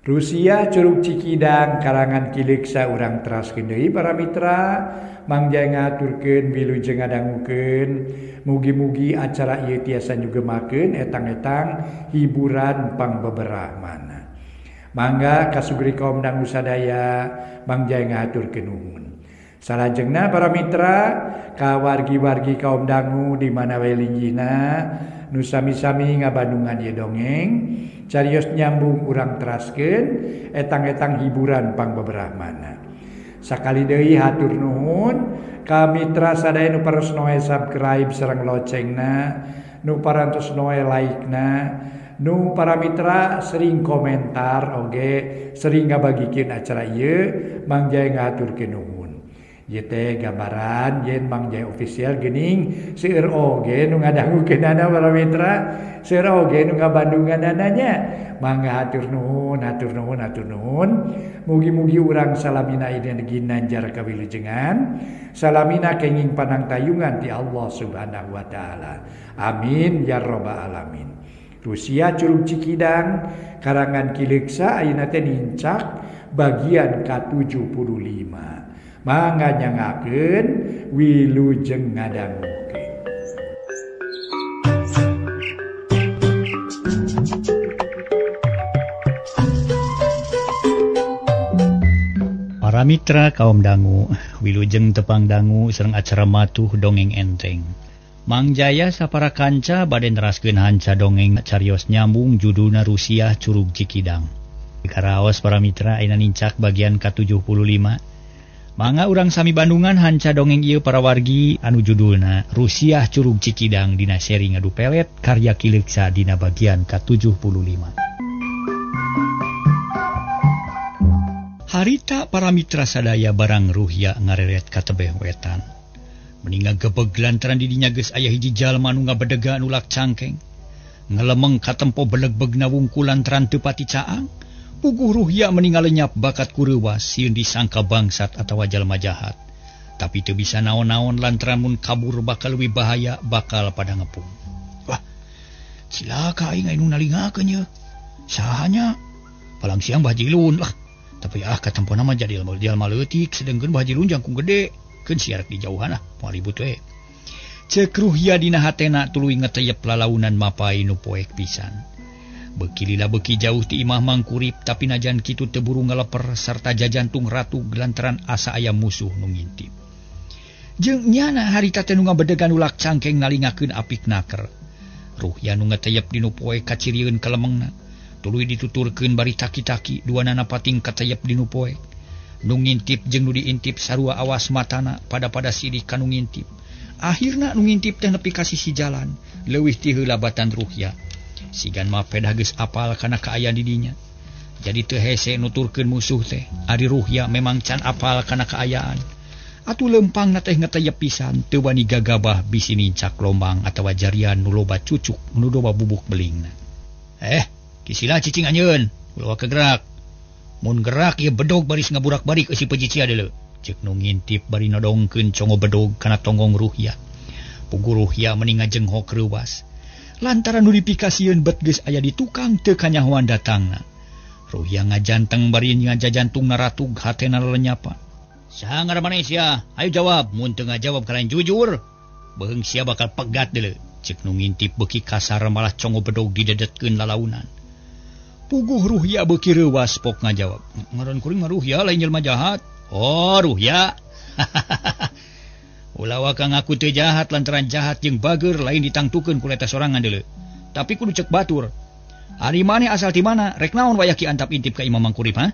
Rusia Curug Cikidang karangan Ki Leuksa urang teraskeun deui para mitra. Mang Jaya ngaturkeun wilujeng ngadangukeun, mugi-mugi acara ieu tiasa nyugemakeun etang-etang hiburan pangbeberahmana. Mangga kasugri kaum dangu sadaya, Mang Jaya ngaturkeun nuhun. Salajengna para mitra, ka wargi-wargi kaum dangu di mana wae linggihna nu sami-sami ngabandungan ieu dongeng, carios nyambung urang teraskeun etang-etang hiburan pangbeberahmana. Sakali deui hatur nuhun ka mitra sadaya nu parantos noe subscribe sareng locengna, nu parantos noe like-na, nu para mitra sering komentar oge sering ngabagikeun acara ieu, Mang Jaya ngahaturkeun nuhun. Ieu teh gambaran yen Mang Jaya official geuning seueur oge nu ngadangukeunana para mitra, seueur oge nu ngabandunganana nya. Mangga hatur nuhun, hatur nuhun, hatur nuhun. Mugi-mugi urang salamina ginanjar kawilujengan, salamina kenging panangtayungan ti Allah Subhanahu wa taala. Amin ya rabbal alamin. Rusia Curug Cikidang karangan Ki Leuksa ayeuna teh nincak bagian ka-75. Mangga nyangakeun wilujeng ngadangukeun. Para mitra kaum dangu, wilujeng tepang dangu sareng acara matuh dongeng enteng. Mang Jaya sapara kanca bade neraskeun hanca dongeng carios nyambung judulna Rusia Curug Cikidang. Karaos para mitra ayeuna nincak bagian ka-75. Mangga urang sami bandungan hanca dongeng ieu para wargi anu judulna Rusia Curug Cikidang dina seri Ngadu Pelet karya Ki Leuksa dina bagian ka-75. Harita para mitra sadaya barang Ruhya ngareret ka tebeh wetan. Meninga gebeg lantaran didinya geus aya hiji jalma nu ngabedega nu lak cangkeng. Ngelemeng katempo belegbegna wungkul lantaran teu pati caang. Puguh Ruhya meningal lenyap bakat kureuwas sieun disangka bangsat atawa jalma jahat. Tapi teu bisa naon-naon lantaran mun kabur bakal leuwih bahaya bakal pada ngepung. Wah, cilaka aing anu nalingakeun ye. Saha nya? Palang siang Bah Jilun lah. Tapi ah katempona mah jadi jalma leutik sedengkeun Bah Jilun jangkung gede. Keun siarek di jauhan ah, moal ribut we. Ceuk Ruhya dina hatena tuluy ngeteyep lalaunan mapai nu poek pisan. Beki lila beki jauh ti imah Mangkurip tapi najan kitu teu buru ngaleper sarta jajantung ratu lantaran asa aya musuh nu ngintip. Jeung nyana harita teh nu ngabedegan ulak cangkeng nalingakeun apik naker. Ruhya nu ngeteyep dinu poe kacirieun kalemengna. Tuluy dituturkeun bari taki-taki duanana pating kateyep dinu poe. Nu ngintip jeung nu diintip sarua awas matana pada-pada sidik ka nu ngintip. Akhirna nu ngintip teh nepi ka sisi jalan leuwih ti heula batan Ruhya. Sigan mah pedah geus apal kana kaayaan di dinya. Jadi teu hese nuturkeun musuh teh. Ari Ruhya memang can apal kana kaayaan. Atuh lempangna teh ngeteyep pisan teu wani gagabah bisi nincak lombang atawa jarian nu loba cucuk nu loba bubuk belingna. Kisila cicing anjeun, ulah kegerak. Mun gerak ieu bedog baris ngaburak-barik eusi pejicia deuleu. Ceuk nu ngintip bari nodongkeun congo bedog kana tonggong Ruhya. Puguh Ruhya meni ngajenghok reuwas. Lantaran nu dipikasieun bet geus aya di tukang teu kanyahoan datangna. Ruhya ngajanteng bari ngajajantungna ratug hatena lelenyapa. Saha ngaran maneh sia? Ayo jawab, mun teu ngajawab kalayan jujur, beheung sia bakal pegat deuleu. Ceuk nu ngintip beuki kasar malah congo bedog didedetkeun lalaunan. Puguh Ruhya beuki reuwas pok ngajawab. Ngaran kuring mah Ruhya lain jelema jahat. Oh, Ruhya. Ulah waka ngaku teu jahat lantaran jahat jeung bager lain ditangtukeun ku eta sorangan deuleu. Tapi kudu cek batur. Ari maneh asal ti mana? Rek naon wayah ki antap intip ka imah Mangkurip ha?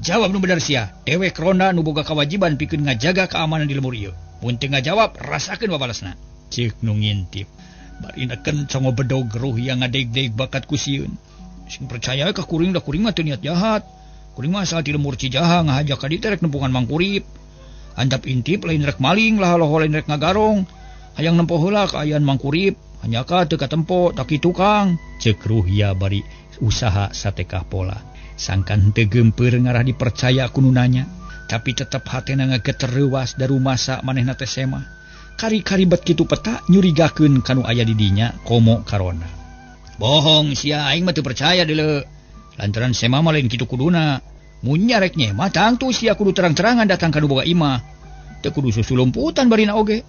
Jawab nu bener sia. Dewek ronda nu boga kawajiban pikeun ngajaga keamanan di lemur ieu. Mun teu ngajawab rasakeun babalesna. Ceuk nu ngintip. Bari neken congo bedog Ruhya ngadeg-deg bakat ku sieun. Sing percaya ka kuring da kuring mah teu niat jahat. Kuring mah asal ti lemur Cijaha ngahaja ka dieu teh rek nempungan Mangkurip. Antap intip lain rek maling lah loho lain rek ngagarong. Hayang nempo heula kaayaan Mangkurip, hanyaka teu katempo tak kitu Kang. Ceuk Ruhya bari usaha satekah pola. Sangkan teu geumpeur ngarah dipercaya ku nu nanya, tapi tetep hatena ngageter reuwas darumasa manehna teh semah. Kari-kari bet kitu peta nyurigakeun ka nu aya di dinya komo karona. Bohong sia aing mah teu percaya deuleu. Lantaran sema mah lain kitu kuduna. Mun nyarek nyema tangtu sia kudu terang-terangan datang ka nu boga imah. Teu kudu susulumputan barina oge.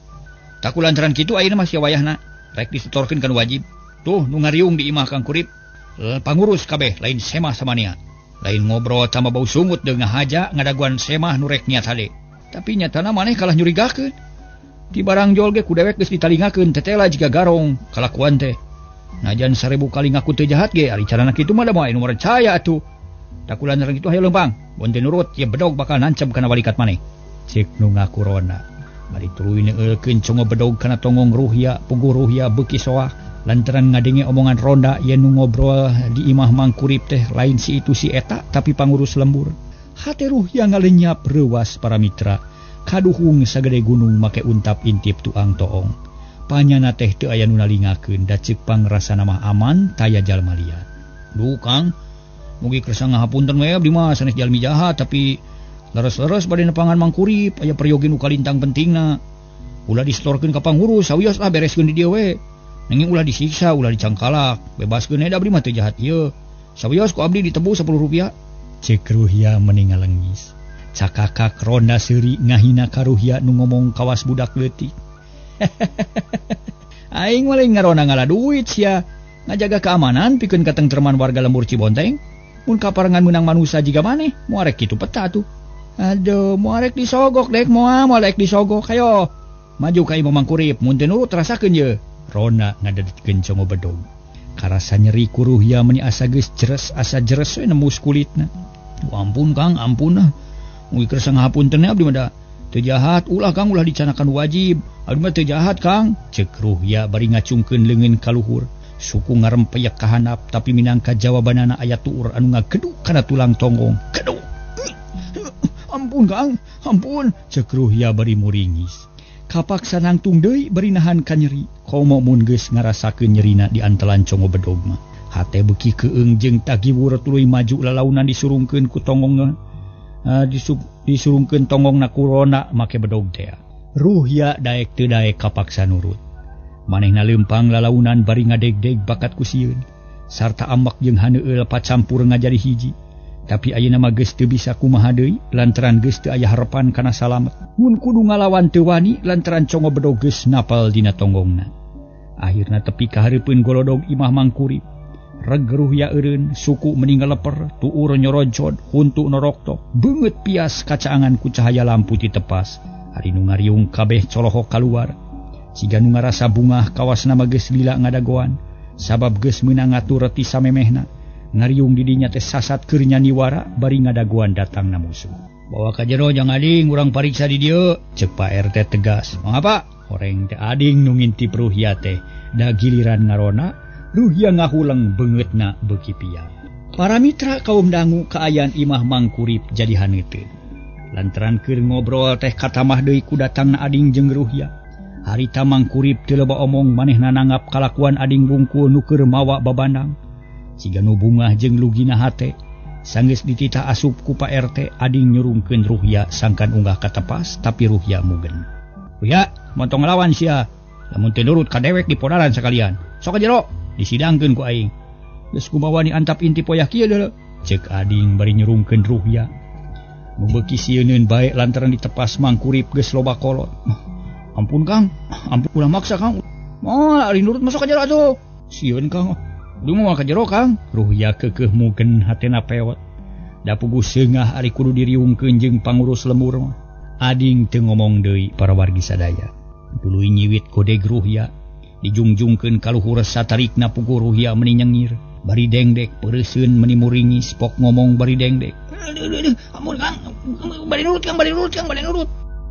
Taku lantaran kitu ayeuna mah sia wayahna rek disetorkeun ka nu wajib. Tuh nu ngariung di imah Kang Kurip. Pangurus kabeh lain semah samania. Lain ngobrol tambah bau sungut deung ngahaja ngadaguan semah nu rek niat hade. Tapi nyatana maneh kalah nyurigakeun. Di barang jol ge ku dewek geus ditalingakeun tetela jiga garong kalakuan teh. Najan 1000 kali ngaku teu jahat ge ari carana kitu mah da moal anu percaya atuh. Takulan sareng kitu hayo leumpang, mun teu nurut ye bedog bakal nancep kana walikat maneh. Cek nu ngaku ronda. Bari tuluy neueulkeun congo bedog kana tonggong Ruhya, puguh Ruhya beuki soah lantaran ngadenge omongan ronda yen nu ngobrol di imah Mang Kurip teh lain si itu si eta tapi pangurus lembur. Hate Ruhya ngalenyap reuwas para mitra. Kaduhung sagede gunung make untap intip tuang toong. Panyana teh teu aya nu nalingakeun da ceuk pangrasana mah aman taya jalma lian. Duh Kang, mugi kersa ngahapunten we abdi mah sanes jalmi jahat tapi leres-leres bade nepangan Mang Kurip aya peryogi nu kalintang pentingna. Ulah disetorkeun ka pangurus sawios lah bereskeun di dieu we. Nanging ulah disiksa, ulah dicangkalak, bebaskeun we da abdi mah teu jahat ieu. Sawios ku abdi ditebus 10 rupiah. Ceuk Ruhya meni ngalengis. Cakakak ronda seuri ngahina ka Ruhya nu ngomong kawas budak leutik. Aing mah lain ngarona ngala duit sia. Ngajaga keamanan pikeun katengtreman warga lembur Cibonteng. Mun kaparengan meunang manusa jiga maneh, moal rek kitu peta tuh. Aduh, moal rek disogok dek moal, moal rek disogok. Hayo, maju ka imah Mang Kurip, mun teu nurut rasakeun ye. Ronda ngadedkeun congo bedog. Karasa nyeri ku Ruhya meuni asa geus jeres, asa jeres we nembus kulitna. Ampun Kang, ampun ah. Mugi kersa ngahapunten abdi mah da teu jahat, ulah Kang ulah dicanakan wajib. Abdi mah teu jahat Kang. Ceuk Ruhya bari ngacungkeun leungeun ka luhur. Suku ngarempeyak ka handap tapi minangka jawabanana aya tuur anu ngageduk kana tulang tonggong. Keduk. Ampun Kang, ampun. Ceuk Ruhya bari muringis. Kapaksa nangtung deui bari nahan ka nyeri. Komo mun geus ngarasakeun nyerina di antelan congo bedog mah. Hate beuki keung jeung tagiwur tuluy maju lalaunan disurungkeun ku tonggongna. Disurungkeun tonggong na kurona make bedog teh. Ruhya daek teu daek kapaksa nurut. Manehna leumpang lalaunan bari ngadegdeg bakat ku sieun. Sarta ambak jeung haneueul pacampur ngajadi hiji. Tapi ayeuna mah geus teu bisa kumaha deui lantaran geus teu aya harepan kana salamet. Mun kudu ngalawan teu wani lantaran congo bedog geus napal dina tonggongna. Akhirna tepi ka hareupeun golodog imah Mang Kurip. Reg Ruhya eureun, suku meninggal leper, tuur nyorojod, huntu noroktok, beungeut pias kacaangan ku cahaya lampu ti tepas. Ari nu ngariung kabeh colohok kaluar. Siga nu ngarasa bungah kawasna mah geus lila ngadagoan, sabab geus meunang ngatur ti samemehna. Ngariung di dinya teh sasat keur nyaniwara bari ngadagoan datangna musuh. Bawa ka jero jang ading urang pariksa di dieu, ceuk Pak RT tegas. Mangapa? Horeng teh ading nu ngintip Ruhya teh, da giliran ngarona Ruhya ngahuleng beungeutna beuki piang. Para mitra kaum dangu kaayaan imah Mang Kurip jadi haneuteun. Lantaran keur ngobrol teh katamah deui ku datangna ading jeung Ruhya. Harita Mang Kurip teu loba omong manehna nanggap kalakuan ading bungkul nu keur mawa babandang. Siga nu bungah jeung lugina hate. Sanggeus dititah asup ku Pak RT, ading nyurungkeun Ruhya sangkan unggah ka tepas tapi Ruhya mugen. Ruhya, montong ngalawan sia. Lamun teu nurut ka dewek dipodaran sakalian. Sok ka jero. Disidangkeun ku aing. Geus kumawa ni antap inti poyah kieu deuleu. Ceuk ading bari nyurungkeun Ruhya. Nu beuki sieuneun bae lantaran ditepas Mang Kurip geus loba kolot. Ampun Kang, ampun ulah maksa Kang. Moal ari nurut masuk ka jero atuh. Sieun Kang. Duh moal ka jero Kang. Ruhya keukeuh mugen hatena pewot. Da puguh seungah ari kudu diriungkeun jeung pangurus lembur mah. Ading teu ngomong deui para wargi sadaya. Tuluy nyiwit godeg Ruhya. Dijungjungkeun ka luhur satarikna puguh Ruhya meni nyengir. Bari dengdek peureuseun meni muringis pok ngomong bari dengdek. Ampun Kang, bari nurut Kang, bari nurut Kang, bari nurut.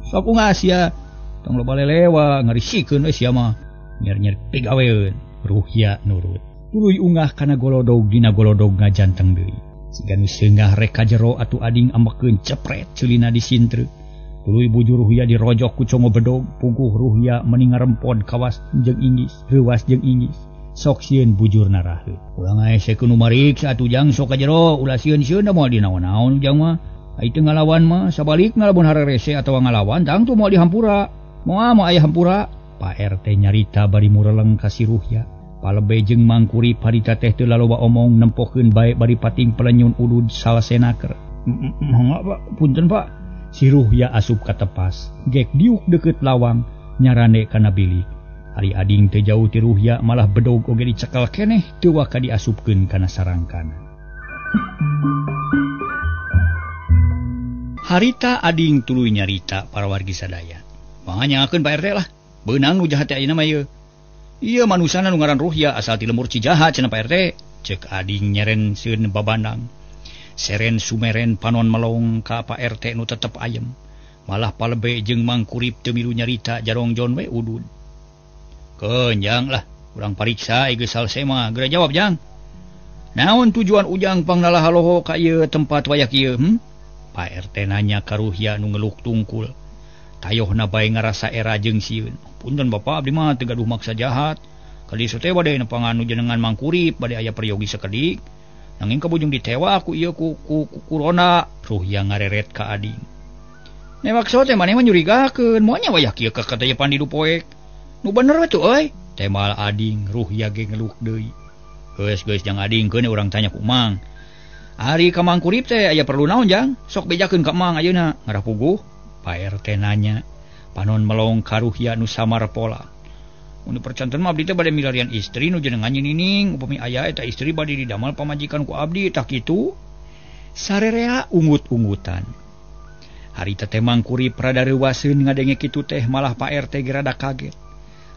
Sok ungah sia. Tong loba lelewa ngarisikeun we sia mah. Nyer-nyer pigaweun. Ruhya nurut. Tuluy ungah kana golodog dina golodog ngajanteng deui. Siga nu seungah rek ka jero atuh ading ambekeun cepret ceulina disintre. Tuluy bujur Ruhya dirojok ku congo bedog, puguh Ruhya meni ngarempod kawas jeung inggis, reuwas jeung inggis. Sok sieun bujur naraheut. Ulah ngaesekeun nu mariksa atuh jang sok ka jero, ulah sieun-sieun da moal dinaon-naon jang mah. Ai teu ngalawan mah sabalikna lamun hararese atawa ngalawan tangtu moal dihampura. Moal moal aya hampura. Pak RT nyarita bari mureleng ka si Ruhya. Palebe jeung Mangkurip harita teh teu laloba omong nempokeun bae bari pating pelenyun udud salasenaker. Mangga Pak, punten Pak. Si Ruhya asup ka tepas, gek diuk deukeut lawang nyarane kana bilik. Ari ading teu jauh ti Ruhya malah bedog oge dicekel keneh teu waka diasupkeun kana sarangkana. Harita ading tuluy nyarita para wargi sadaya. Manganyakeun Pak RT lah. Beunang nu jahat teh ayeuna mah ieu. Ieu manusana nu ngaran Ruhya asal ti lembur Cijaha cenah Pak RT. Ceuk ading nyeren sieun babandang. Seren sumeren panon melong ka Pak RT nu tetep ayem. Malah palebe jeung Mangkurip teu milu nyarita jarong jon we udud. Keunjang lah, urang pariksa ieu geus salse mah. Geura jawab jang. Naon tujuan ujang panglalahaloho ka ieu tempat wayah kieu? Pak RT nanya ka Ruhya nu ngeluk tungkul. Tayohna bae ngarasa era jeung sieun. Punten Bapak, abdi mah teu gaduh maksa jahat. Kali teh bade nepangan nu jenengan Mangkurip bade aya peryogi sakedik. Nanging kabujung ditewa ku ieu ku corona. Ruhya ngareret ka ading. Newak so teh maneh mah nyurigakeun, moal nya wayah kieu ka katanya pandidu poek. Nu bener we tuh euy. Temal ading, Ruhya ge ngeluk deui. Geus geus jang ading keun urang tanya ku Mang. Ari ka Mangkurip teh aya perlu naon jang? Sok bejakeun ka Mang ayeuna ngarah puguh. Pak RT nanya. Panon melong ka Ruhya nu samar pola. Mun percanten mah abdi teh bade milarian istri nu jenengan Nyi Nining, upami aya eta istri bade didamal pamajikan ku abdi tah kitu. Sarerea ungut-ungutan. Harita teh Mangkurip rada reuwaseun ngadenge kitu teh malah Pak RT ge rada kaget.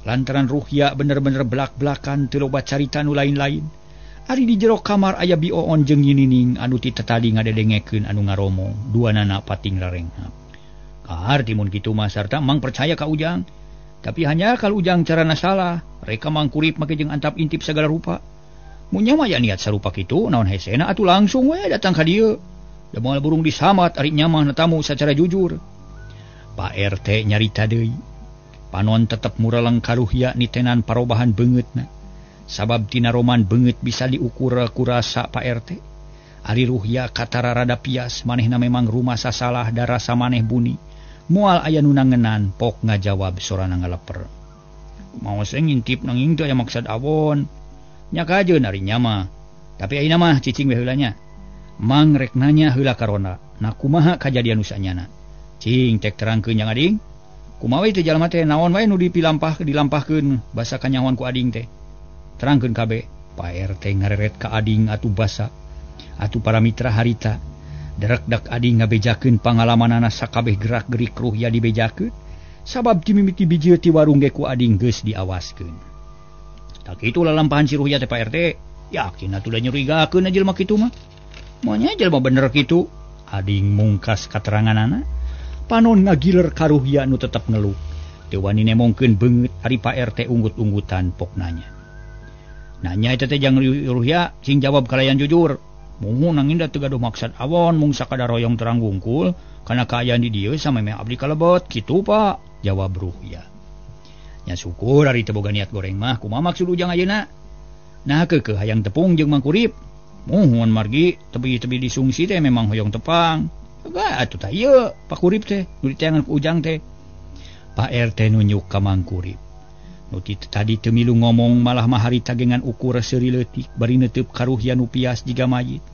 Lantaran Ruhya bener-bener belak-belakan teu loba carita nu lain-lain. Ari di jero kamar aya Bi Oon jeung Nyi Nining anu ti tetadi ngadedengekeun anu ngaromong, duanana pating rarenghap. Kahar timun kitu mah sarta Mang percaya ka Ujang. Tapi hanya kalau Ujang carana salah, reka Mangkurip make jeung antap intip segala rupa. Mun nya mah aya niat sarupa kitu, naon hesena atuh langsung we datang ka dieu. Da moal burung disamat ari nya mah tamu sacara jujur. Pak RT nyarita deui. Panon tetep mureleng ka Ruhya nitenan parobahan beungeutna. Sabab tina roman beungeut bisa diukur ku rasa Pak RT. Ari Ruhya katara rada pias, manehna memang rumasa salah da rasa maneh buni. Moal aya nu nangenan pok ngajawab sorana ngaleper. Maos ngintip nanging teu aya maksad awon. Nya kajeun ari nya mah. Tapi ayeuna mah cicing we heula nya. Mang rek nanya heula ka Rona. Na kumaha kajadian nu sanyana? Cing tek terangkeun jang ading. Kumaha we teh jalma teh naon wae nu dipilampah dilampahkeun basa kanyahoan ku ading teh. Terangkeun kabeh. Pak RT ngareret ka ading atuh basa. Atuh para mitra harita. Derekdak ading ngabejakeun pangalamanana sakabeh gerak-gerik Ruhya dibejakeun. Sabab ti mimiti bijil ti warung ge ku ading geus diawaskeun. Tak kitu lalampahan si Ruhya teh Pak RT. Yakin atuh da nyurigakeun jelema kitu mah. Moal nya jelema bener kitu. Ading mungkas kateranganana. Panon ngagiler ka Ruhya nu tetep ngeluh. Teu wani nemongkeun beungeut ari Pak RT unggut-unggutan pok nanya. Nanya eta teh jang Ruhya sing jawab kalayan jujur. Muhun nanging da teu gaduh maksad awon mung sakadar royong terang wungkul kana kaayaan di dieu samemeh abdi kalebet kitu Pak, jawab Ruhya. Nya syukur ari teu boga niat goreng mah kumaha maksud ujang ayeuna? Nah keukeuh hayang tepung jeung Mangkurip. Muhun margi tebi-tebi disungsi teh memang hoyong tepang. Ga atuh tah ieu Pak Kurip teh nu diteangan ku ujang teh. Pak RT nunjuk ka Mangkurip. Nu tadi teu milu ngomong malah mah harita gengan ukur seuri leutik bari neuteub ka Ruhya nu pias jiga mayit.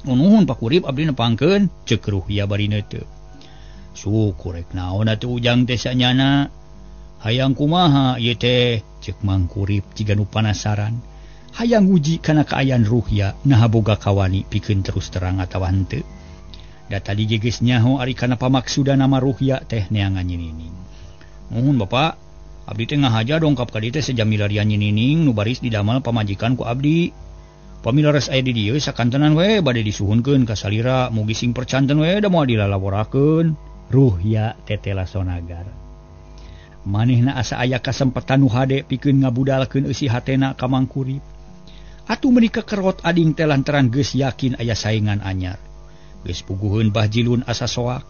Nuhun Pak Kurip abdi nepangkeun ceuk Ruhya bari neuteub. Syukur rek naon atuh ujang teh sanyana. Hayang kumaha ieu teh ceuk Mangkurip jiga nu panasaran. Hayang nguji kana kaayaan Ruhya naha boga kawani pikeun terus terang atawa henteu. Da tadi ge geus nyaho ari kana pamaksudan nama Ruhya teh neangan Nyi Nining. Nuhun Bapak, abdi teh ngahaja dongkap ka dieu teh sejam milarian Nyi Nining nu baris didamal pamajikan ku abdi. Pamilares aya di dieu sakantenan we bade disuhunkeun ka salira mugi sing percanten we da moal dilalaworakeun. Ruhya tetela sonagar. Manehna asa aya kasempetan nu hade pikeun ngabudalkeun eusi hatena ka Mangkurip. Atuh meuni kekerot ading teh lantaran geus yakin aya saingan anyar. Geus puguheun Bahjilun asa soak.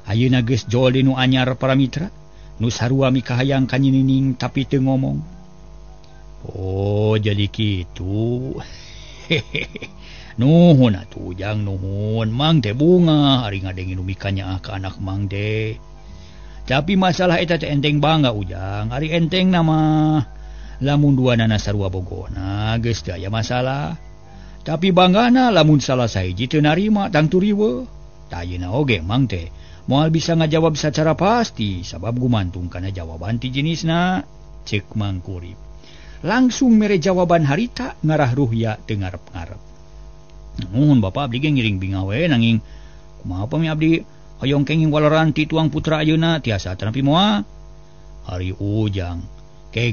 Ayeuna geus jol di nu anyar para mitra. Nu sarua mikahayang ka Nyi Nining tapi teu ngomong. Oh jadi kitu. Nuhun atuh Ujang nuhun. Mang teh bunga ari ngadenge nu mikanyaah ka anak Mang teh. Tapi masalah eta teh enteng bangga Ujang. Ari enteng nama Lamun duanana sarua bogohna geus teu aya masalah. Tapi banggana lamun salah sahiji teu narima tangtu riweuh. Tah ayeuna oge mang teh moal bisa ngajawab sacara pasti sabab gumantung kana jawaban ti jenisna. Cek Mang Kurip. Langsung mere jawaban harita ngarah Ruhya teu ngarep-ngarep. Nuhun Bapak abdi ge ngiring bingah we nanging kumaha pami abdi hoyong kenging waleran ti tuang putra ayeuna tiasa tanapi moal. Ari Ujang ke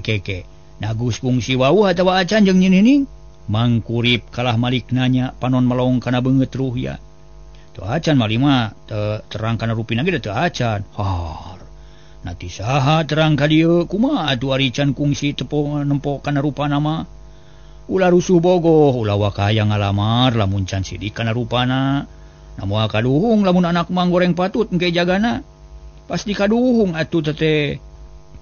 nagus kungsi wawuh atawa acan jeung nyinining. Mang Kurip kalah malik nanya panon melong kana beungeut Ruhya. Teu acan malima teu terang kana rupina ge teu acan. Har. Nati saha terang ka dieu kumaha atuh ari can kungsi tepo nempo kana rupana mah. Ulah rusuh bogoh ulah waka hayang ngalamar lamun can sidik kana rupana. Na moal kaduhung lamun anak mang goreng patut engke jagana. Pasti kaduhung atuh teteh.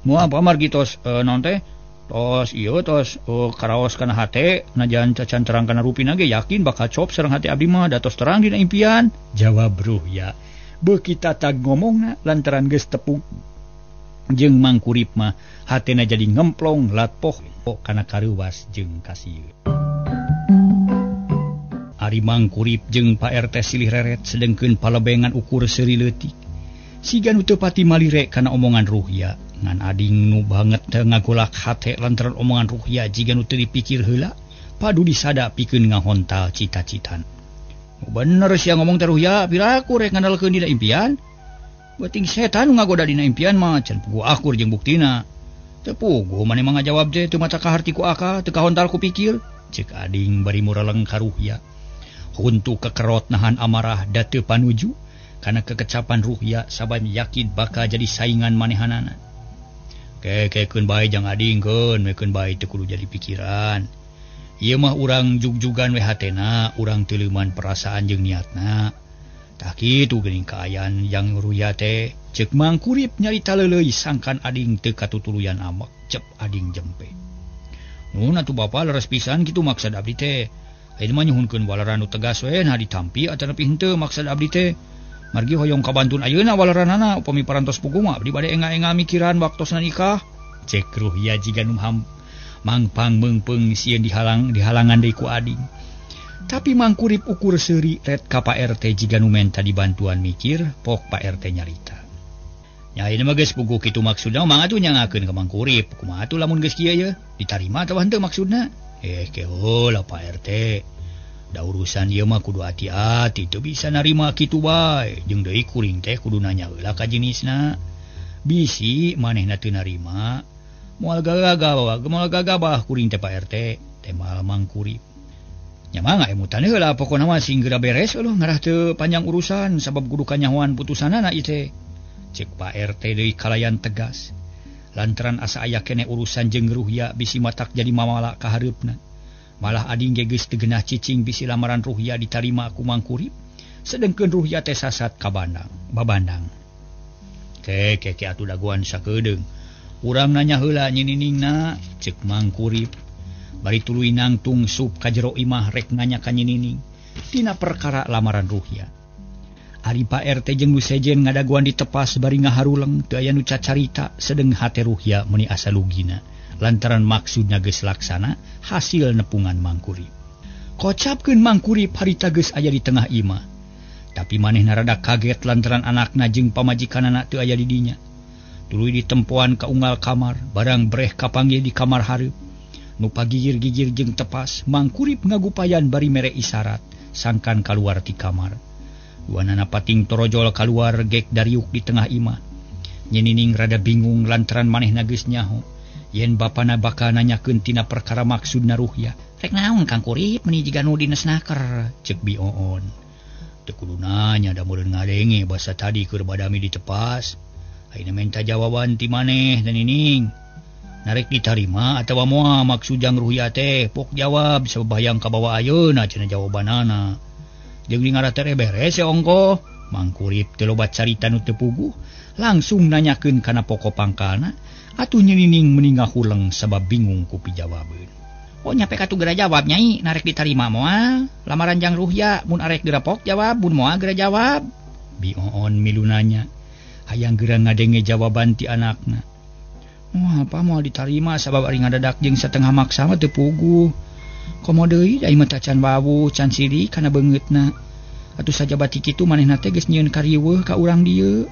Moal pamargi tos naon teh tos ieu tos karaos kana hate najan cacan terang kana rupina ge yakin bakal cop sareng hate abdi mah da tos terang dina impian. Jawab Ruhya. Beuki tatag ngomongna lantaran geus tepung jeung Mang Kurip mah hatena jadi ngemplong latpoh kana kareuwas jeung kasieun. Ari Mang Kurip jeung Pak RT silih reret sedengkeun palebengan ukur seuri leutik. Siga nu teu pati malire kana omongan Ruhya. Ngan ading nu banget teu ngagolak hate lantaran omongan Ruhya jiga nu teu dipikir heula padu disada pikeun ngahontal cita-citan. Bener sia ngomong teh Ruhya, piraku rek ngandalkeun dina impian. Beuting setan nu ngagoda dina impian mah can puguh akur jeung buktina. Teu puguh maneh mah ngajawab teh teu maca kaharti ku akal, teu kahontal ku pikir. Ceuk ading bari mureleng ka Ruhya. Huntu kekerot nahan amarah da teu panuju kana kekecapan Ruhya sabab yakin bakal jadi saingan manehanana. Kekekeun bae jang ading keun, mekeun bae teu kudu jadi pikiran. Ieu mah urang jugjugan we hatena, urang teuleumman perasaan jeung niatna. Tah kitu geuning kaayaan jang Ruhya teh. Ceuk Mang Kurip nyarita leuleuy sangkan ading teu katutuluyan amek, cep ading jempe. Nun atuh bapa leres pisan kitu maksud abdi teh. Ayeuna mah nyuhunkeun waleran nu tegas we nah ditampi atanapi henteu maksud abdi teh. Margi hoyong kabantun ayeuna waleranana upami parantos puguh mah abdi bade enga-enga mikiran waktosna nikah. Cek Ruhya jiga nu mangpang meungpeung sieun dihalangan deui ku ading. Tapi Mang Kurip ukur seuri ret ka Pak RT jiga nu menta dibantuan mikir, pok Pak RT nyarita. Nya ayeuna mah geus puguh kitu maksudna mah atuh nyangakeun ka Mang Kurip. Kumaha atuh lamun geus kieu ye? Ditarima atawa henteu maksudna? Ke heula Pak RT. Da urusan ieu mah kudu hati-hati teu bisa narima kitu bae. Jeung deui kuring teh kudu nanya heula ka jenisna. Bisi manehna teu narima, moal gagabah kuring teh Pak RT, teh mal Mang Kurip. Nya mah emutan heula pokona mah sing geura beres eueuh ngarah teu panjang urusan sabab kudu kanyahoan putusanana ieu teh. Cek Pak RT deui kalayan tegas. Lantaran asa aya keneh urusan jeung Ruhya bisi matak jadi mamala ka hareupna. Malah ading ge geus teu geunah cicing bisi lamaran Ruhya ditarima ku Mang Kurip, sedengkeun Ruhya teh sasat ka bandang, babandang. Ke atuh dagoan sakedeung. Urang nanya heula nyininingna, cek Mang Kurip. Bari tuluy nangtung sup ka jero imah rek nanya ka nyinining tina perkara lamaran Ruhya. Ari Pak RT jeung nu sejen ngadaguan ditepas bari ngaharuleng teu aya nu cacarita sedeng hate Ruhya meuni asa lugina lantaran maksudna geus laksana hasil nepungan Mang Kurip. Kocapkeun Mang Kurip harita geus aya di tengah imah. Tapi manehna rada kaget lantaran anakna jeung pamajikanana teu aya di dinya. Tuluy ditempoan ka unggal kamar, barang breh kapanggih di kamar hareup. Nu pagigir-gigir jeung tepas, Mang Kurip ngagupayan bari mere isarat sangkan kaluar ti kamar. Duanana pating torojol kaluar gek dariuk di tengah imah. Nyinining rada bingung lantaran manehna geus nyaho yen bapana bakal nanyakeun tina perkara maksudna Ruhya. Rek naon Kang Kurip meuni jiga nu dinesnaker, ceuk Bi Oon. Teu kudu nanya da meureun ngadenge basa tadi keur badami ditepas. Ayeuna menta jawaban ti maneh dan nining. Narek ditarima atawa moal maksud jang Ruhya teh, pok jawab sabab hayang kabawa ayeuna cenah jawabanana. Jeung di ngarah teh beres ya ongkoh. Mang Kurip teu loba carita nu teu puguh, langsung nanyakeun kana pokok pangkalna. Atuh nyinining meuni ngahuleng sabab bingung ku pijawabeun. Oh nyape katuh geura jawab nyai, narek ditarima moal lamaran jang Ruhya, mun arek geura pok jawab, mun moal geura jawab. Bi Oon milu nanya, hayang geura ngadenge jawaban ti anakna. Wah, apa moal ditarima sabab ari ngadadak jeung satengah maksa mah teu puguh. Komo deui da ieu mah can wawuh, can sirik kana beungeutna. Atuh sajabati kitu manehna teh geus nyieun kariweuh ka urang dieu.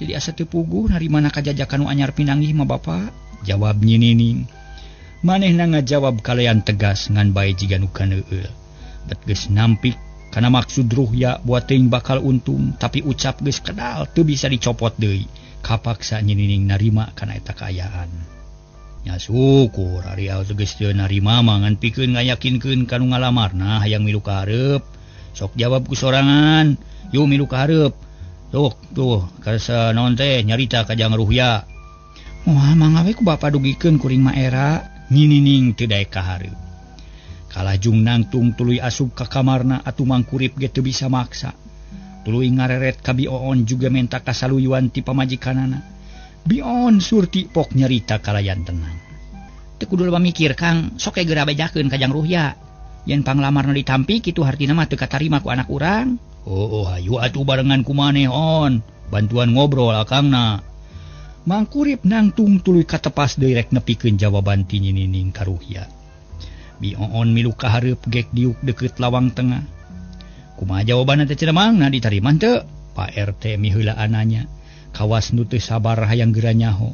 Jadi asa teu puguh narimana kajajakan nu anyar pinanggih mah Bapak. Jawab Nyi Nining. Manehna ngajawab kalayan tegas ngan bae jiga nu kaneueul. Bet geus nampik kana maksud Ruhya buat teuing bakal untung, tapi ucap geus kedal teu bisa dicopot deui. Kapaksa Nyi Nining narima kana eta kaayaan. Nya syukur ari geus teu narima mah ngan pikeun ngayakinkeun ka nu ngalamarna hayang milu ka hareup. Sok jawab ku sorangan, "Yu milu ka hareup." Tuh, tuh, karsa naon teh nyarita ka Jang Ruhya. Moal mangga we ku bapa dugikeun kuring mah era. Nyi Nining teu daek ka hareup. Kalajung nangtung tuluy asup ka kamarna atuh Mangkurip ge teu bisa maksa. Tuluy ngareret ka Bi Oon juga menta kasaluyuan ti pamajikanana. Bi Oon Surti pok nyarita kalayan tenang. Teu kudu loba mikir Kang, sok ge geura bejakeun ka Jang Ruhya. Yen panglamarna ditampi kitu hartina mah teu katarima ku anak urang. Oh, hayu atuh barengan ku maneh On, bantuan ngobrol akangna. Mangkurip nangtung tuluy katepas deui rek nepikeun jawaban ti Nyi Nining ka Ruhya. Bi Oon milu ka hareup gek diuk deukeut lawang tengah. Kumaha jawabanna teh cenah Mang, nah ditarima teu? Pak RT miheulaan nanya. Kawas nu teu sabar hayang geura nyaho.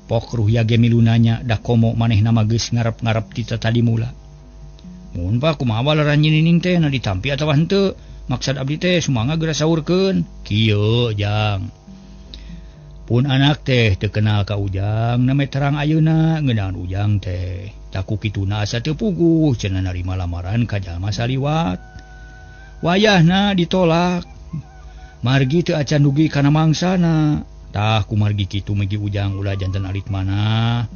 Pok Ruhya ge milu nanya da komo manehna mah geus ngarep-ngarep ti tadi mula. Mun Pak kumaha waleran Nyi Nining teh na ditampi atawa henteu? Maksad abdi teh sumangga geura saurkeun. Kieu Jang. Pun anak teh teu kenal ka Ujang, name terang ayeuna ngeunaan Ujang teh. Taku kituna asa teu puguh cenah narima lamaran ka jalma saliwat. Wayahna ditolak. Margi teu acan dugi kana mangsana. Tah kumargi kitu megi Ujang ulah janten alit mana.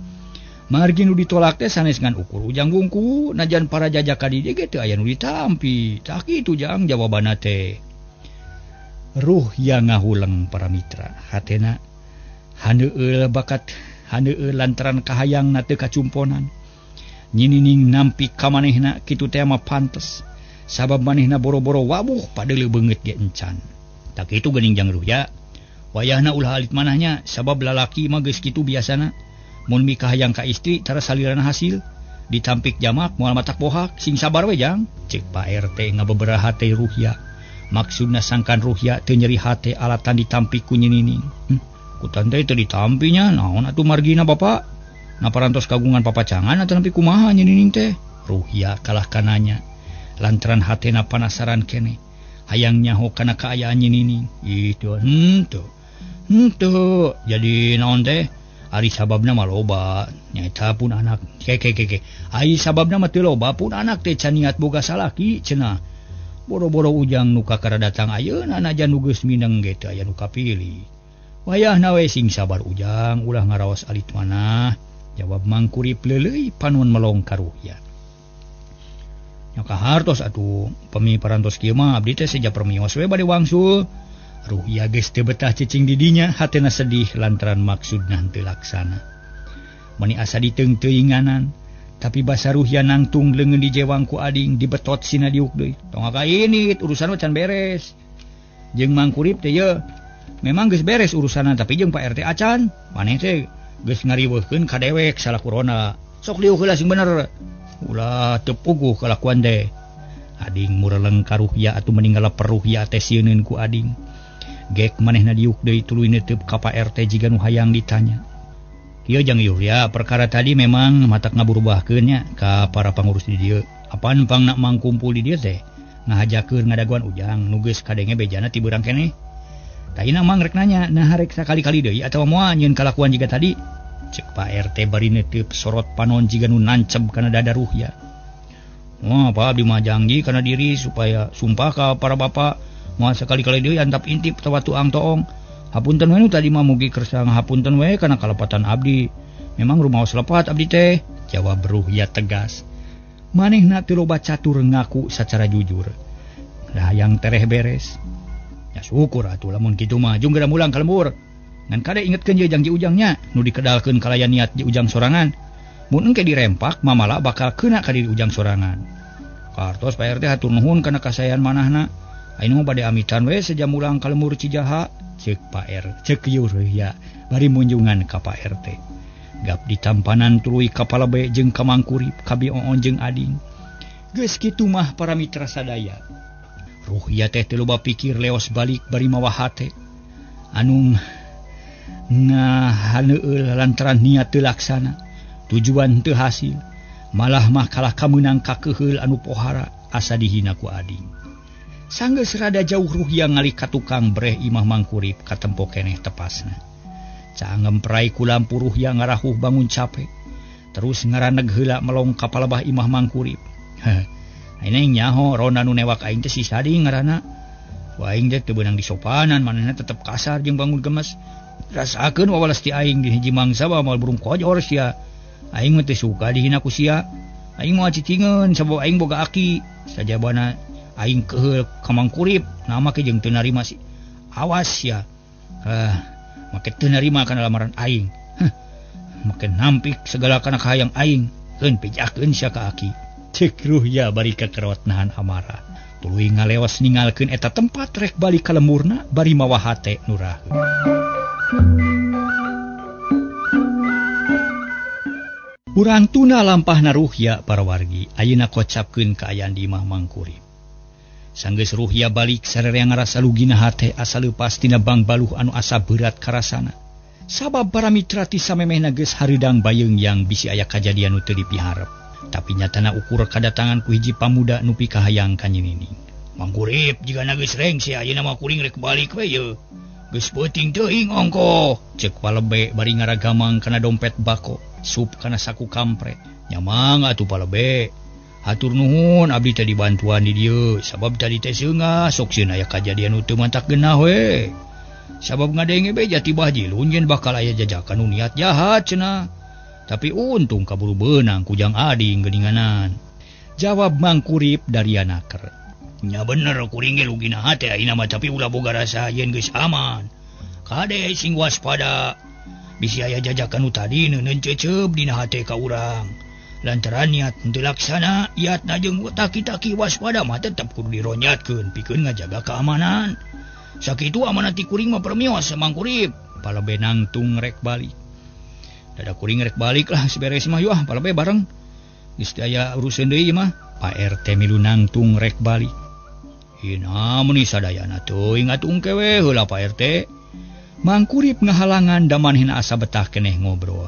Margi nu ditolak teh sanes ngan ukur Ujang wungku, najan para jajaka di dieu ge teu aya nu ditampi. Tah kitu Jang jawabanna teh. Ruhya ngahuleng para mitra, hatena haneueul bakat haneueul lantaran kahayangna teu kacumponan. Nyi Nining nampi ka manehna kitu teh mah pantes. Sabab manehna boro-boro wabuh padeuleu beungeut ge encan. Tah kitu geuning Jang Ruhya. Wayahna ulah alit manahnya sabab lalaki mah geus kitu biasana. Mun mikahayang ka istri tara salirana hasil, ditampik jamak moal matak bohak, sing sabar we Jang. Cek Pak RT ngabeberaha teh Ruhya. Maksudna sangkan Ruhya teu nyeri hate alatan ditampik ku Nyi Nining. Ku tante teu ditampinya, naon atuh margina Bapak? Na parantos kagungan papacangan atuh nampi kumaha Nyi Nining teh? Ruhya kalah kananya. Lantaran hatena panasaran kene. Hayang nyaho kana kaayaan Nyi Nining. Itu henteu. Henteu. Jadi naon teh? Ari sababna mah loba, nyaeta pun anak. Ke. Ari sababna mah teu loba pun anak teh can niat boga salaki cenah. Boro-boro Ujang nu kakara datang ayeuna najan nu geus mineng ge teu aya nu kapilih. Wayahna we sing sabar Ujang, ulah ngaraos alit manah. Jawab Mangkurip leuleuy panon melong ka Ruhya. Nya kahartos atuh, pemi parantos kieu mah abdi teh seja permios we bade wangsul. Ruhya geus teu betah cicing di dinya, hatena sedih lantaran maksudna henteu laksana. Mani asa diteungteuinganan, tapi basa Ruhya nangtung leungeun dijewang ku ading dibetot sina diuk deui. Tong akainit urusan mah can beres. Jeung Mangkurip teh ye memang geus beres urusanna tapi jeung Pak RT acan. Maneh teh geus ngariweuhkeun ka dewek salah corona. Sok liuh heula sing bener. Ulah teu puguh kalakuan teh. Ading mureleng ka Ruhya atuh meninggal peruhya teh sieuneun ku ading. Gek manehna diuk deui tuluy neuteub ka Pak RT jiga nu hayang ditanya. Kieu Jang Ruhya, perkara tadi memang matak ngaburubahkeun nya ka para pangurus di dieu. Apaan pangna mangkumpul di dieu teh? Ngahajakeun ngadaguan Ujang nu geus kadenge bejana ti beurang keneh. Taina mang rek nanya, nah rek sakali-kali deui atawa moal nyieun kalakuan jiga tadi? Cek Pak RT bari neuteub sorot panon jiga nu nanceb kana dada Ruhya. Wah, Pak abdi mah janji kana diri supaya sumpah ka para bapak moal sakali-kali deui antap intip atawa tuang toong. Hapunten we nu tadi mah mugi kersa ngahapunten we kana kalepatan abdi. Memang rumaos lepat abdi teh, jawab Ruhya tegas. Manehna teu loba catur ngaku sacara jujur. Lah hayang tereh beres. Ya syukur atuh lamun kitu mah jung geura mulang ka lembur. Ngan kade ingetkeun ye janji Ujangnya nu dikedalkeun kalayan niat di Ujang sorangan. Mun engke dirempak mamala bakal kena ka diri Ujang sorangan. Kartos Pak RT hatur nuhun kana kasaean manahna. Ayeuna mah bade amitan we seja mulang ka lembur Cijaha. Cek Pak R, cek Ruhya bari munjungan ka Pak RT. Gap ditampanan tuluy ka Palebe jeung ka Mangkurip kabi Oon jeung Ading. Geus kitu mah para mitra sadaya. Ruhya teh teu loba pikir leos balik bari mawa hate anu ngahaneueul lantaran niat teu laksana, tujuan teu hasil, malah mah kalah kameunang kakeheul anu pohara asa dihina ku Ading. Sanggeus rada jauh Ruhya ngalih ka tukang breh imah Mangkurip katempo keneh tepasna. Caangem perai ku lampu Ruhya ngarahuh bangun capek, terus ngaraneg heula melong ka palebah imah Mangkurip. Heh, aing nyaho ronda nu newak aing teh si Sading ngaranna. Ku aing teh teu beunang disopanan, manehna tetep kasar jeung bangun gemes. Rasakeun wawalas ti aing di hiji mangsa moal burung kojor sia. Aing mah teu suka dihina ku sia. Aing moal cicingeun sabab aing boga aki. Sajabana aing keheul ka Mangkurip, nah make jeung teu narima si. Awas sia. Make teu narima kana lamaran aing. Heh, make nampik segala kana kahayang aing. Keun pijakeun sia ka aki. Cek Ruhya bari kakerot nahan amarah. Tuluy ngalewas ningalkeun eta tempat rek balik ka lemurna bari mawa hate nu raheun. Urang tuna lampahna Ruhya para wargi ayeuna kocapkeun kaayaan di imah Mangkurip. Sanggeus Ruhya balik sararea ngarasa lugina hate asa leupas tina bangbaluh anu asa berat karasana. Sabab para mitra ti samemehna geus hareudang bayeung bisi aya kajadian nu teu dipiharep. Tapi nyatana ukur kadatangan ku hiji pamuda nu pikahayang ka Nyi Nining. Mangkurip jigana geus rengse ayeuna mah kuring rek balik we ye. Geus peuting teuing ongkoh. Ceuk Palebe bari ngaragamang kana dompet bako, sup kana saku kampret. Nyamang atuh Palebe. Hatur nuhun abdi teh dibantuan di dieu, sabab tadi teh seungah sok sieun aya kajadian nu teu mantak geunah we. Sabab ngadenge be jati Bahjilun yen bakal aya jajakan nu niat jahat cenah. Tapi untung kaburu beunang ku Jang Ading geuninganan. Jawab Mangkurip dari anaker. Nya bener kuring ge lugina hate ayeuna mah tapi ulah boga rasa yen geus aman. Kade sing waspada. Bisi aya jajakan nu tadi neuneun cecep dina hate ka urang. Lantaran niat teu laksana, iatna jeung taki-taki waspada mah tetep kudu dironyatkeun pikeun ngajaga keamanan. Sakitu amanat ti kuring mah permios Mangkurip. Palebe nangtung rek balik. Dada kuring rek balik lah seberes mah yuah Palebe bareng. Geus teu aya urusan deui mah. Pak RT milu nangtung rek balik. Hina meuni sadayana teuing atuh engke we heula Pak RT. Mangkurip ngahalangan da manehna asa betah keneh ngobrol.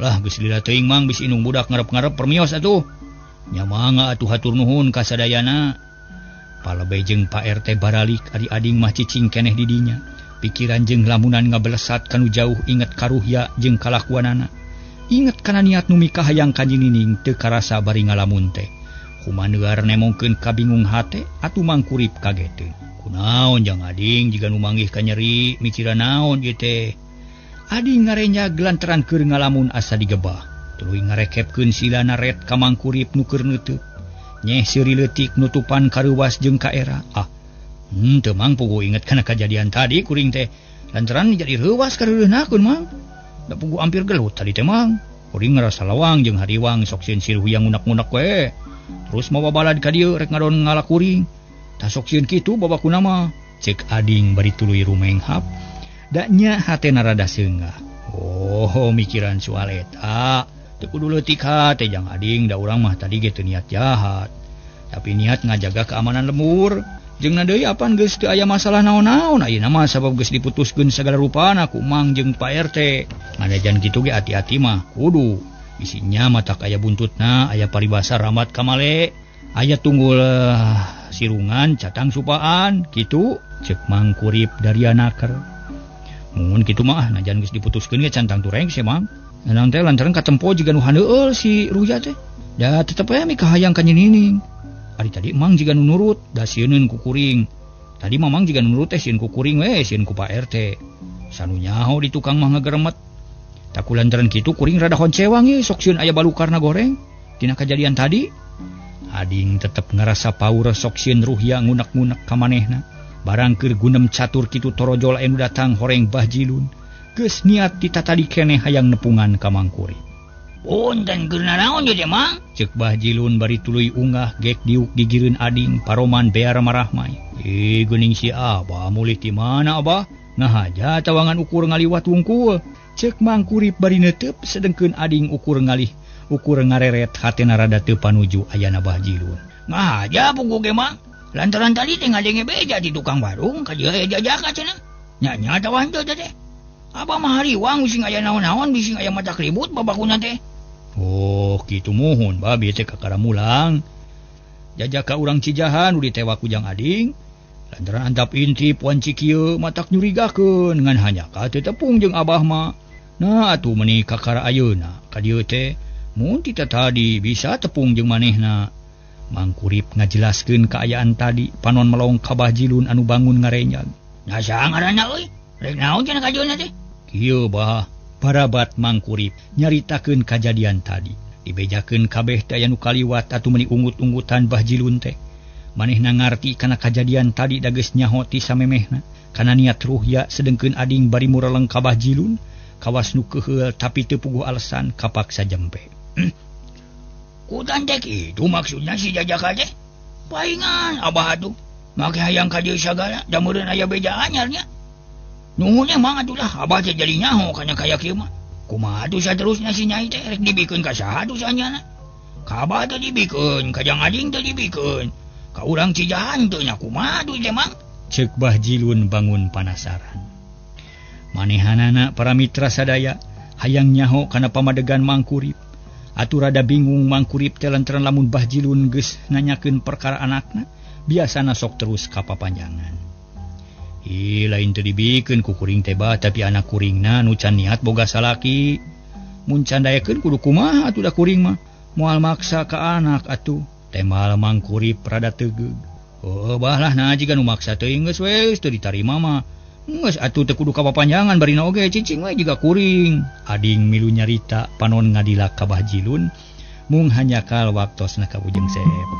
Lah geus lila teuing mang bisi indung budak ngarep-ngarep permios atuh. Nya mangga atuh hatur nuhun ka sadayana. Palebe jeung Pak RT baralik ari Ading mah cicing keneh di dinya. Pikiran jeung lamunan ngabelesat kanu jauh inget ka Ruhya jeung kalakuanana. Inget kana niat nu mikahayang ka Nyi Nining teu karasa bari ngalamun teh. Kumanegar nemongkeun kabingung hate atuh Mangkurip kageteun. Kunaon Jang Ading jiga nu manggih ka nyeri mikiran naon ieu teh. Ading ngarenyag lantaran keur ngalamun asa digebah. Tuluy ngarekepkeun silana ret ka Mangkurip nu keur neuteuk. Nyeh seuri leutik nutupan kareuwas jeung kaera. Ah, teu mang puguh inget kana kajadian tadi kuring teh. Lantaran jadi reuwas kareureunahkeun mang. Da puguh ampir gelut tadi teh mang. Kuring ngarasa lawang jeung hariwang sok sieun si Ruhya ngunak-ngunak we. Terus mawa balad ka dieu rek ngadon ngala kuring. Tah sok sieun kitu babakuna mah. Ceuk Ading bari tuluy rumenghap. Da nya hatena rada seungah. Oh, mikiran soal eta. Teu kudu leutik hate Jang Ading, da urang mah tadi ge teu niat jahat. Tapi niat ngajaga keamanan lembur. Jeung na deui apan geus teu aya masalah naon-naon ayeuna mah sabab geus diputuskeun sagala rupana ku Mang jeung Pak RT. Nganajan kitu ge ati-ati mah kudu. Isinya matak aya buntutna, aya paribasa ramat kamale, aya tunggul sirungan catang supaan kitu ceuk Mangkurip dari anaker. Mun kitu mah najan geus diputuskeun ge cantang tureng sih Mang. Nang teh lantaran katempo jiga nu haneueul si Ruhya teh. Da tetep we mikahayang ka Nyi Nining. Ari tadi Mang jiga nu nurut, da sieuneun ku kuring. Tadi Mamang jiga nu nurut teh sieun ku kuring we, sieun ku Pak RT. Sanu nyaho di tukang mah ngageremet. Taku lantaran kitu kuring rada honcewang ye, sok sieun aya balukarna goreng tina kajadian tadi. Ading tetep ngarasa paur sok sieun Ruhya ngunek-ngunek ka manehna. Barang keur gunem catur kitu torojol anu datang horeng Bahjilun. Geus niat ti tatadi keneh hayang nepungan ka Mangkurip. Punten keur naraon ieu teh Mang? Ceuk Bahjilun bari tuluy ungah gek diuk gigireun Ading paroman bear marahmai. Ih geuning si Abah mulih ti mana Abah? Ngahaja tawangan ukur ngaliwat wungkul. Cek Mangkurip bari neuteup sedengkeun ading ukur ngalih ukur ngareret hatena rada teu panuju ayana Bah Jilun. Ngahaja puguh ge mah lantaran tadi teh ngadenge beja di tukang warung ka dieu aya jajaka cenah. Nya nya atawa henteu teh. Abah mah hariwang bising aya naon-naon bising aya mata ribut babakuna teh. Oh, kitu muhun bah bieu teh kakara mulang. Jajaka urang Cijahan nu ditewak ku Jang Ading. Lantaran antap inti puan cikieu matak nyurigakeun ngan hanya ka teu tepung jeung abah mah. Nah atuh meuni kakara ayeuna ka dieu teh mun ti tadi bisa tepung jeung manehna. Mangkurip ngajelaskeun kaayaan tadi panon melong ka Bah Jilun anu bangun ngarenyag. Nah saha ngaranna euy? Rek naon cenah ka dieu teh? Kieu bah, parabat Mangkurip nyaritakeun kajadian tadi. Dibejakeun kabeh teh aya nu kaliwat atuh meuni ungut-ungutan Bah Jilun teh. Manehna ngarti kana kajadian tadi da geus nyaho ti samemehna. Kana niat ruhya sedengkeun ading bari mureleng ka Bah Jilun, kawas nu keuheul tapi teu puguh alasan kapaksa jempe. Kutan teh kitu maksudna si jajaka teh? Paingan abah atuh. Make hayang ka dieu sagala da meureun aya beja anyar nya. Nuhun emang atuh lah abah teh jadi nyaho kana kaya kieu mah. Kumaha atuh saterusna si nyai teh rek dibikeun ka saha atuh sanyana? Ka abah teh dibikeun, ka Jang Ading teh dibikeun. Ka urang Cijahan teh nya kumaha atuh teh mang? Ceuk Bah Jilun bangun panasaran. Manehanana para mitra sadaya hayang nyaho kana pamadegan Mangkurip. Atuh rada bingung Mangkurip teh lantaran lamun Bah Jilun geus nanyakeun perkara anakna, biasana sok terus ka papanjangan. Ih, lain teu dibikeun ku kuring teh bah, tapi anak kuringna nu can niat boga salaki. Mun can daekeun kudu kumaha atuh da kuring mah. Moal maksa ka anak atuh. Temal Mangkurip rada tegeug. Oh, bah lah nah jiga nu maksa teuing geus we teu ditarima mah. Geus atuh teu kudu ka papanjangan barina oge cicing we jiga kuring. Ading milu nyarita panon ngadilak ka Bah Jilun mung hanyakal waktosna ka Bujeng Seep.